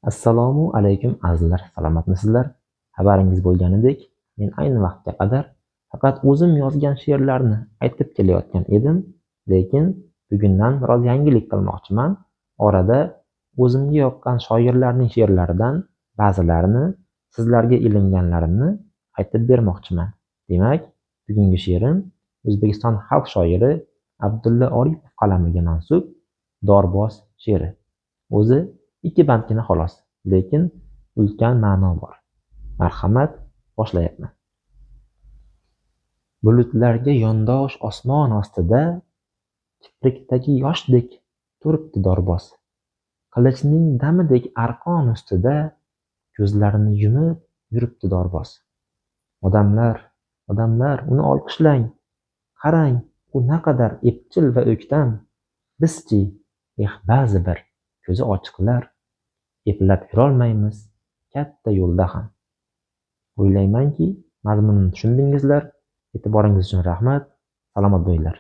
Assalomu alaykum azizlar, salomatmisizlar? Xabaringiz bo'lganidek, men ayni vaqtga qadar faqat o'zim yozgan she'rlarni aytib kelayotgan edim, lekin bugundan biroz yangilik qilmoqchiman. Orada o'zimga yoqqan shoirlarning she'rlaridan ba'zilarini sizlarga ilinganlarimni aytib bermoqchiman. Demak, bugungi she'rim O'zbekiston xalq shoiri Abdulla Oripov qalamiga mansub Dorboz she'ri. O'zi ikki bandgina xolos, lekin ulkan ma'no bor. Marhamat, boshlayapman. Bulutlarga yondosh osmon ostida kiprikdagi yoshdek turibdi dorboz. Qilichning damidek arqon ustida ko'zlarini yumib yuribdi dorboz. Odamlar, odamlar, uni olqishlang. Qarang, u naqadar epchil va o'ktam. Bizchi, eh, ba'zi bir ko'zi ochiqlar eplab yurolmaymiz katta yo'lda ham. O'ylaymanki, mazmunini tushundingizlar. E'tiboringiz uchun rahmat. Salomat bo'linglar.